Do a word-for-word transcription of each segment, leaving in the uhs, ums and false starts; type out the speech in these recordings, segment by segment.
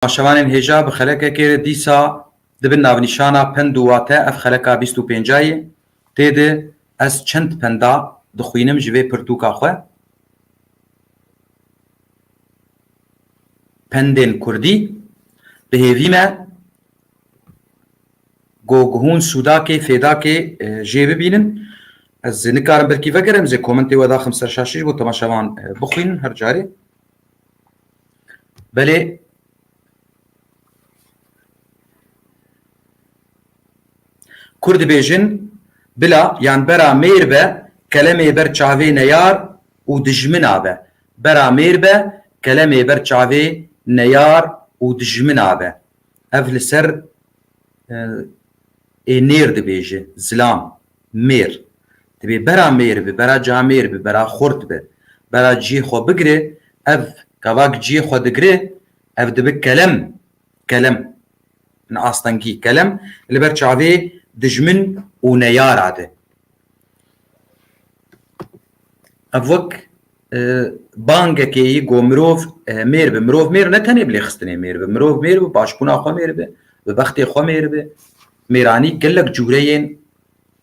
Temaşevanên hêja, bi xelekekê re dîsa di bin navnîşana pend û wate ev xeleka bîst û pêncayê tê de ez çend penda dixwînim ji vê pirtûka xwe. Pendên kurdî bi hêvî me ku hûn sûdakê, fêdakê, e, jê bibînin. Ez nikarim belkî vegerim, zê komentê we daxim ser şaşî ji bo temaşevan, e, bixwînin her carê. Belê Kur dibêjin, bila yan bera mêr be, kelemê ber çavê neyar û dijmina be. Bera mêr be, kelemê ber çavê neyar û dijmina be. Ev li ser, e, ê nêr dibêje, zilam, mêr. Dibê bera mêr bi, bera camêr bi, bera xurt bi. Bera cihê xwe bigire, ev gava cihê xwe digire, ev dibe kelem, kelem. Astengî, kelem, li ber çavê dijmin û neyara de. Ev wek, e, bangekê yî ku mirov, e, mêr bi. Mirov mêr ne tenê bi lêxistinê mêr bi. Mirov mêr bi, paşbûna xwe mêr bi, bi bextê xwe mêr bi. Mêranî gelek cûreyên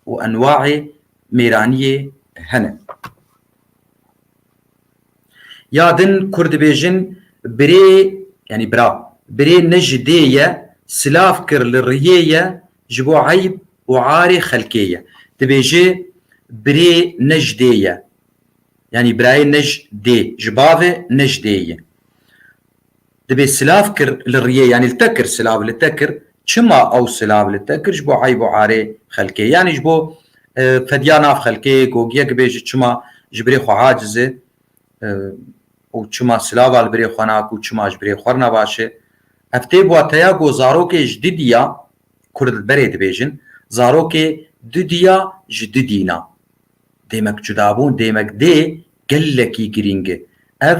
û enwaê mêraniyê hene. Ya din kur dibêjin, birê, yanî bira, birê ne ji dê ye, silav kir li riyê ye, ji bo eyb û arê xelkê ye. Dibêje, birê ne ji dê ye. Yanî birayê ne ji dê, ji bavê ne ji dê ye. Dibê silav kir li riyê, yanî li te kir, silav li te kir. Çima ew silav li te kir? Ji bo eyb û arê xelkê. Yanî ji bo, e, fediya nav xelkê, gogiyek bêje çima ji birê xwe aciz e, e, û çima silava li birê xwe nake û çima ji birê xwe rina baş e. Ev tê bi wateya ku zarokê ji didiya, Kurd li berê dibêjin, zarokê didiya ji didîna. Dêmek cudabûn, dêmek dê gelekî girîng e. Ev,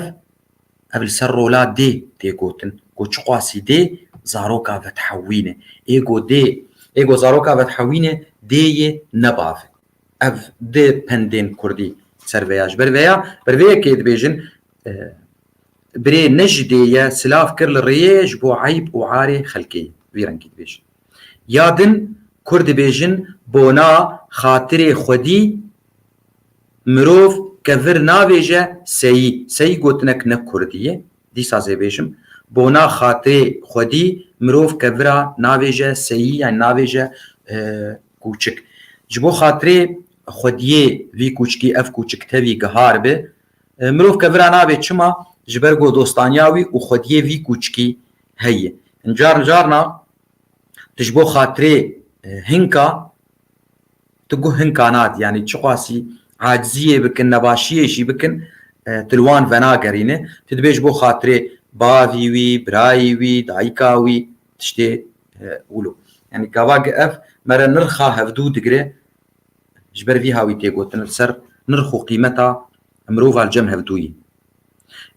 ev li ser rola dê tê gotin. Ku çiqasî dê zaroka vedhewîne. Ê ku dê, ê ku zaroka vedhewîne, dê yê ne bav e. Ev di pendên kurdî ser vê ya. Ji ber vê ya, ber vê yekê dibêjin, e, birê ne ji dê ye, silav kir li riyê ye, ji bo eyb û arê xelkê ye. Vî rengî dibêjin. Ya din kur dibêjin, bona xatirê xwedî mirov kevir navêje seyî. Seyî gotinek ne kurdî ye. Dîsa zê bêjim, bona xatirê xwedî mirov kevira navêje seyî, yani navêje, e, kûçik. Ji bo xatirê xwediyê vî kûçikî, ev kûçik tevî gihar bi, e, mirov kevira nabe. Çima? Ji ber ku dostaniya wî û xwediyê vî kûçikî heye. Car carna tu ji bo xatirê, e, hinka, tu guh hinka nadî, yanî çiqasî aciziyê bikin, nebaşiyê jî bikin, e, tu li wan venagerîne. Tu dibê ji bo xatirê bavî wî, birayî wî, dayika wî, tiştê, e, wilo. Yanî gava gi ev mere nirxa hevdû digire, ji ber vî hawî tê gotin, li ser nirx û qîmeta mirova li cem hevdûyî.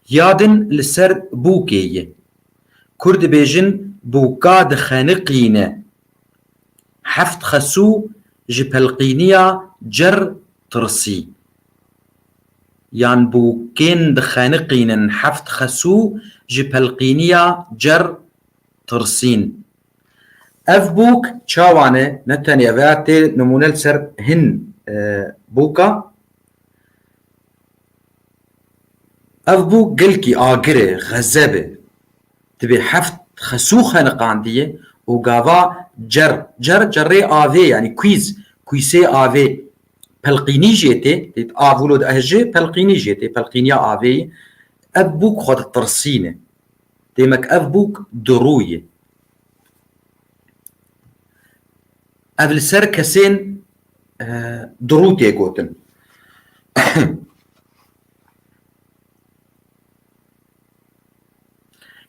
Ya din li ser bûkê ye. Kur dibêjin, bûka dixeniqîne. Heft xesû ji pelqîniya cer tirsî. Yan bûkên dixeniqînin, heft xesû ji pelqîniya cer tirsîn. Ev bûk çawan e? Ne tenê ev e, tê nimûne li ser hin, e, bûka. Ev bûk gelkî agir e, xezeb e. Dibê heft xesû xeniqandiye û gava cer, cer, cerê avê, yanî kûyz, kûysê avê pelqînî jê tê, tê av wilo dihejê, pelqînî jê tê, pelqîniya avê ye. Ev bûk xwe ditirsîne. Demek ev bûk dirû ye. Ev li ser kesên, e, dirû tê gotin.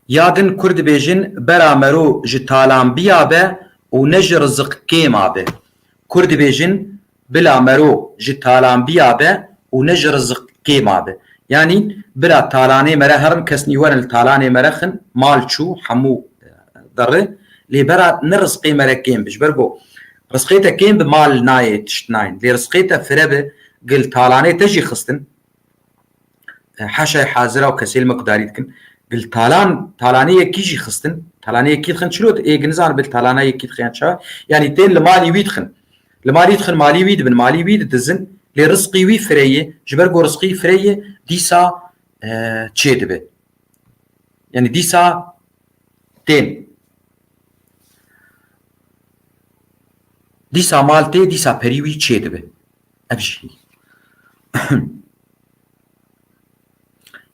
Ya din kur dibêjin, bera mero ji talanbiya be û ne ji rizik kêma be. Kur dibêjin, bila mero ji talanbiya be û ne ji rizik kêma be. Yanî bira talanê mere herin, kes nîwerin li talanê mere xin, mal çû, hemû, e, derê, lê bera ne rizqê mere kêm bi. Ji ber ku rizqê te kêm bi, mal nayê, tişt nayên. Lê rizqê te fire bi, gil talanê te jî xistin. E, heşa hazira û kesê li me ku darî dikin. Bil talan, talanê yekî jî xistin. Talanê yekî dixin çilo ê ki nizan bil talana yekî dixin çawa. Yanî tên li malî wî dixin. Li malî dixin, malî wî dibin, malî wî didizin. Lê rizqî wî fireyê, ji ber ku rizqî fireyê dîsa, e, çê dibe. Yanî dîsa tên. Dîsa mal tê, dîsa perî wî çê dibe. Ev jî.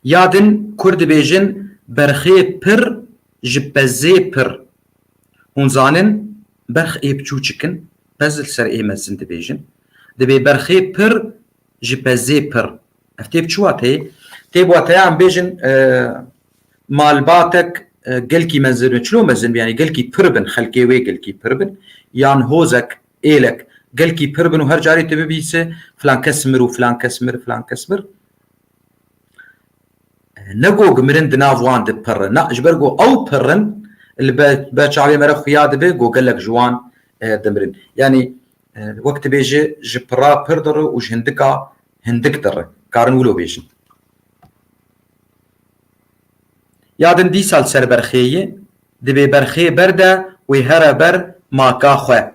Ya din kur dibêjin berxê pir ji pezê pir. Hûn zanin berx ê biçûçik in, pez li ser ê mezin dibêjin. Dibê berxê pir ji pezê pir. Ev tê bi çi wateyê? Tê bi wateya em bêjin, e, malbatek, e, gelkî mezin bin, çilo mezin bin, yanî gelkî pir bin, xelkê wê gelkî pir bin, yan hozek, êlek gelkî pir bin û her carê tu bibîse filan kes mir û filan kes mir, filan kes mir. Ne go mirin di nav wan de pir in. Na, ji ber go ew pir in, li be, be çavê me re xuya dibe go gelek ji wan, e, dimirin. Yanî, e, wek dibêje ji pira pir dire û ji hindika hindik dire. Karin wilo bêjin. Ya din dîsa li ser berxê ye, dibê berxê berde wê here ber maka xwe.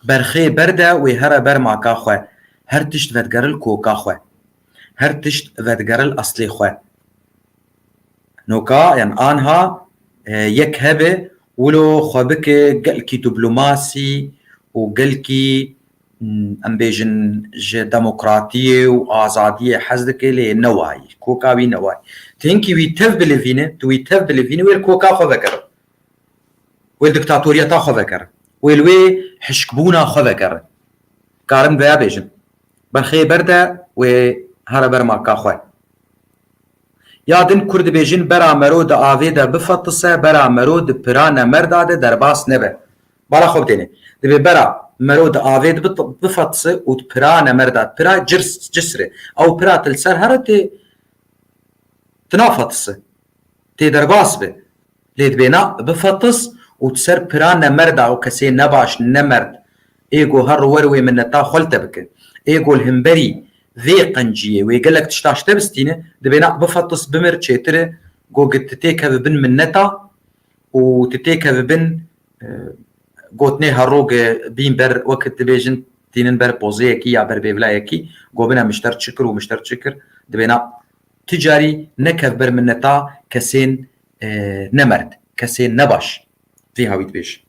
Berxê berde wê here ber maka xwe. Her tişt vedigeril koka xwe. Her tişt vedigeril eslê xwe. Noka, yan anha, e, yek hebe, wilo xwe bike gelkî diplomasî û gelkî, m, em bêjin, ji demokratiyê û azadiyê hez dike, lê ne wayî. Koka wî ne wayî. Ti hinkî wî tev bilivîne, tu wî tev bilivîne, wê li koka xwe vekere. Wê li diktatoriyeta xwe vekere. Wê li wê hişkbûna xwe vekere. Karim veya bêjin. Berxê berde wê here ber maka xwe. Ya din kur dibêjin, bera mero di avê de bifetise, bera mero di pira nemerda de derbas nebe. Bala xwe bidêne. Dibê bera mero di avê de bit-, bifetise û di pira nemerda, pira cirs, cisre. Ew pira til ser here tê, ti nafetise. Tê derbas be. Lê dibê na bifetis û di ser pira nemerda û kesê nebaş, nemerd, ê go her wer wê minneta xwe li te bike. Ê go li himberî vê qenciyê wê gelek tişta ji te bistîne, dibê na bifetis bimir çêtir e, go gi tu têkeve bin minneta û tu têkeve bin, e, gotinê herro gi bîn ber, wek dibêjin, tînin ber pozeyekî ya ber bêvlayekî, go bine mişter çi kir û mişter çi kir, dibê na ti carî nekev ber minneta kesên, e, nemerd, kesên nebaş. Vî hawî dibêj.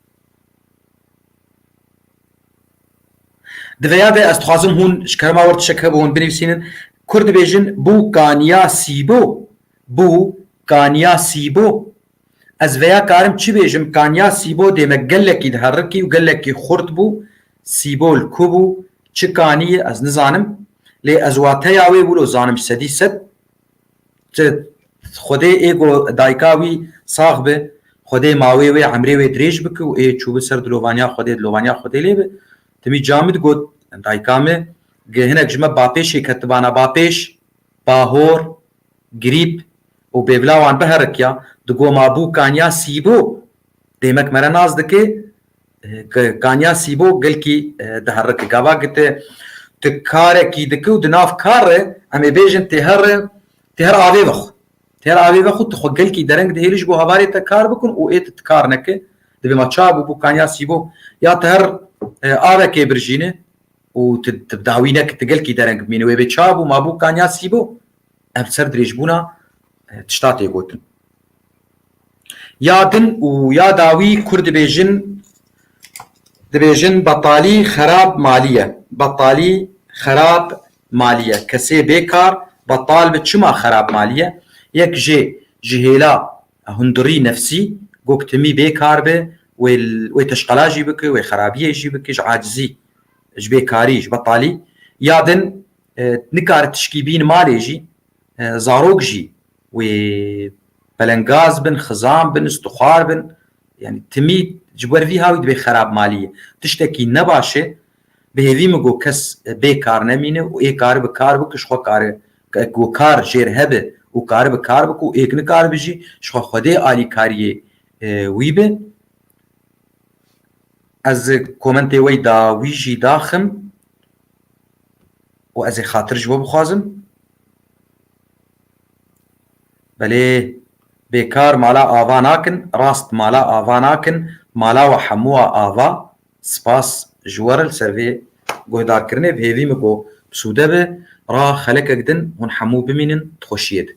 Di veya de ez dixwazim hûn ji kerema wir tiştek hebe hûn binivîsînin. Kur dibêjin bû kaniya sîbo, bû kaniya sîbo. Ez veya karim çi bêjim, kaniya sîbo dê me gelekî diherikî û gelekî xurt bû. Sîbo li ku bû, çi kanî ye, ez nizanim. Lê ez wateya wê wilo zanim sedî sed. Ti Xwedê ê go dayika wî sax be, Xwedê mawê wê, emrê wê dirêj bike û ê çûbi ser dilovaniya Xwedê, dilovaniya Xwedê lê be. Timî camî digot, dayika me, gi hinek ji me bapêşê ketibana, bapêş, bahor, grîp û bêvla wan biherikiya, digo ma bû kaniya sîbo. Dêmek mere nas dike, e, ke kaniya sîbo gelkî, e, diherike. Gava gite tu karekî dike û di nav kar re, em ê bêjin tê her, tê her avê vexwe. Tê her avê vexwe, tu xwe gelkî dereng dihêlî ji bo hevalê te kar bikin û ê tu kar neke. Dibê ma çawa bû, bû kaniya sîbo. Ya tu her, e, avekê birjîne û tu, tu bi dawî neke, tu gelkî dereng bimîne. Wê bê çawa bû, ma bû kaniya sîbo. Ev ser dirêjbûna, e, tişta tê gotin. Ya din û ya dawî kur dibêjin, dibêjin betalî xerab malî ye. Betalî xerab malî ye. Kesê bêkar betal bi çima xerab malî ye? Yek jê ji hêla hundirî nefsî, go ku timî bêkar be, wê, wê teşqela jî bike, wê xerabiyê jî bike, ji acizî, ji bêkarî, ji betalî. Ya din, e, nikare tişkî bîn malê jî, e, zarok jî wê pelengaz bin, xizan bin, istixwar bin. Yanî timî ji ber vî hawî dibê xerab malî ye. Tiştekî nebaş e, bi hêvî min got kes, e, bê kar nemîne û ê karibe kar bike, ji xwe kare, ke, ku kar jêr hebe û karibe kar bike û êk nikaribe jî ji xwe Xwedê alîkariyê, e, wî be. Ez komentê we yî dawî jî daxim û ez ê xatir ji we bixwazim. Belê, Bêkar mala ava nakin, rast mala ava nakin, mala we hemû ava. Spas ji we re li ser vê guhdarkirinê, bi hêvî min ku bi sûde be. Ra xelekek din hûn hemû bimînin di xweşiyê de.